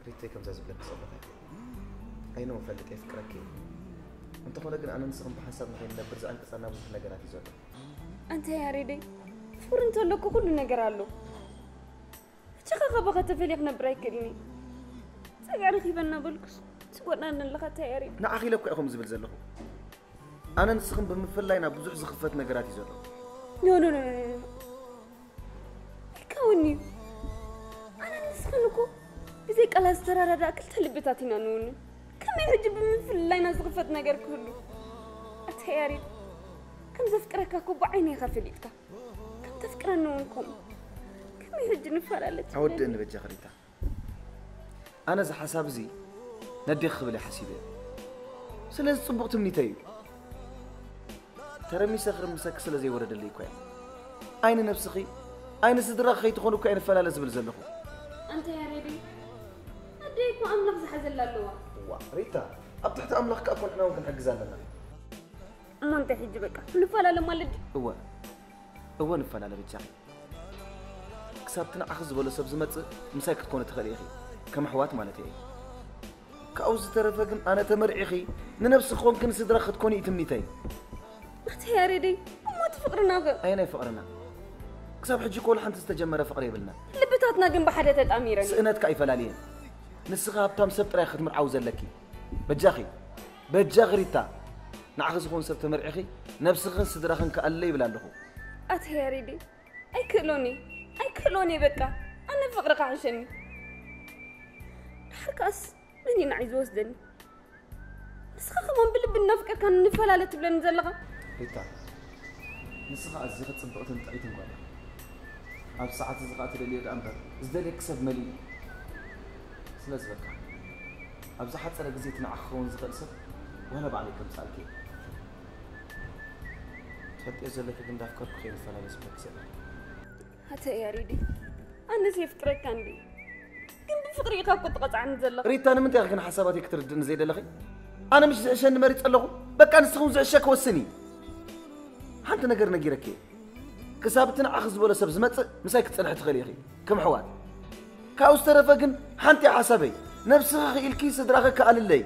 ሪተይ ከምዛ ዝብለኪ ዘለኹ ኣይኮን ኣይነ ፈልጥ የፍቅረኪ እየ። እንተኾነ ግን ኣነ ንስኽን ብሓንሳብ ንኸይንነብር ዝዕንቅጸና ብዙሕ ነገራት እዩ ዘሎ። ኣንታ ያሬደይ፣ ፍቅሪ እንተሎ እኮ ኩሉ ነገር ኣሎ። ብቻኻ ካባኻ ተፈልየ ክነብር ኣይክእልን እየ። ጸግዒ ረኺበ እናበልኩስ ትጎድኣኒ ኣለኻ ኣንታ ያሬድ። ንዓኺ ኢለ እኮ እየ ከምኡ ዝብል ዘለኹ። ኣነ ንስኽን ብምፍላይና ብዙሕ ዝኽፈት ነገራት እዩ ዘሎ። ኖ ኖ ኖ ኖ ኖ ኣይከውን እዩ። ኣነ ንስኽን እኮ ብዘይ ቃላት ዝተራዳዳ ክልተ ልብታት ኢና ንውንን። ከመይ ሕጂ ብምፍላይና ዝኽፈት ነገር ክህሉ? ኣታ ያሬድ፣ ከም ዘፍቅረካ እኮ ብዓይኒ ኢኻ ፈሊጥካ። ከም ተፍቅረኒ እውን ከምኡ። ከመይ ሕጂ ንፈላለ ትብለኒ? ኣወድእኒ በጃኺ ሪታ። ኣነ እዚ ሓሳብ እዚ ነዴኺ ክብል እየ ሓሲበ። ስለዚ ጽቡቕ ትምኒተይ እዩ። ተረሚሰ ክርምሰኪ ስለ ዘይወረደለይ እኮ እየ። ኣይ ንነብስኺ ኣይ ንስድራኺ ከይትኾኑ እኮ እየ ንፈላለ ዝብል ዘለኹ። ኣንታ ያሬደይ፣ ኣደይ እኮ ኣምላኽ ዝሓዘላ ኣለዋ። ዋ ሪታ፣ ኣብ ትሕቲ ኣምላኽ ከኣ እኮ ንሕና እውን ክንሕግዝ ኣለና። እሞ እንታይ ሕጂ በቃ ንፈላለ ማለት ድዩ? እወ እወ ንፈላለ በጃኺ። ክሳብ እቲ ንዓኺ ዝበሎ ሰብ ዝመጽእ ምሳይ ክትኮኒ ትኽእሊ ኢኺ፣ ከም ኣሕዋት ማለት እየ። ካብኡ ዝተረፈ ግን ኣነ ተመርዒኺ ንነብስኺ ኮንኪ ንስድራኺ ክትኮኒ እዩ ትምኒተይ። ኣታ ያሬደይ፣ እሞ እቲ ፍቅርና ኸ? ኣየናይ ፍቅርና? ክሳብ ሕጂ እኮ ወላ ሓንቲ ዝተጀመረ ፍቅሪ የብልና። ልብታትና ግን ብሓደ ተጣሚረን። ስእነትካ ኣይፈላልየን። ንስኺ ሃብታም ሰብ ጥራይ ክትምርዓዊ ዘለኪ። በጃኺ በጃኺ ሪታ፣ ንዓኺ ዝኾን ሰብ ተመርዒኺ ነብስኽን ስድራኽን ክኣልለ ይብል ኣለኹ። ኣታ ያሬደይ፣ ኣይክእሎን እየ ኣይክእሎን እየ በቃ። ኣነ ፍቅርኻ ሕሸኒ። ድሓር ከኣስ መን እዩ ንዓይ ዝወስደኒ? ንስኻ ከማን ብልቢ እናፍቀርካኒ ንፈላለ ትብለኒ ዘለኻ? ሪታ፣ ንስኻ ኣዚኺ ጽብቕትን ጥዕይትን ጓል ኢኻ። ኣብ ሰዓት እዚ ኸኣ ትደልዮ ደኣ እምበር ዝደልየኪ ሰብ መሊኡ እዩ። ስለዚ በቃ ኣብ ዝሓጸረ ግዜ እቲ ንዓኺ ክኸውን ዝኽእል ሰብ ዋላ ባዕለይ ከምጽኣልኪ እየ። ትፈልጥዮ ዘለኺ ግን እንዳፍቀርኩ ከይንፈላለ ዝብለኪ ዘለኹ። ኣታ ያሬደይ፣ ኣነስ የፍቅረካ እንዲ ግን ብፍቅሪ ኢኻ እኮ ትቐጽዓኒ ዘለኻ። ሪታ፣ ንምንታይ ኢኺ ግን ሓሳባተይ ክትርድእኒ ዘይደለኺ? ኣነ ምሽ ዝሕሸኒ መሪጸ ኣለኹ። በቃ ንስኺ እውን ዝሕሸኪ ወስኒ። ሓንቲ ነገር ነጊረኪ እየ። ክሳብ እቲ ንዓኺ ዝበሎ ሰብ ዝመጽእ ምሳይ ክትጸንሒ ትኽእሊ ኢኺ ከም ኣሕዋት። ካብኡ ዝተረፈ ግን ሓንቲ እያ ሓሳበይ። ነብስኺ ክኢልኪ ስድራኺ ከኣልለይ።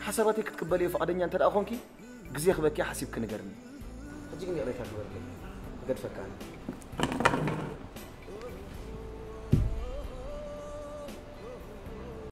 ሓሳባተይ ክትቅበልዮ ፍቓደኛ እንተ ደኣ ኾንኪ ግዜ ክበኪ ሓሲብኪ ንገርኒ። ሕጂ ግን ይቕሬታ ግበርለይ። ክገድፈካ ኣነ።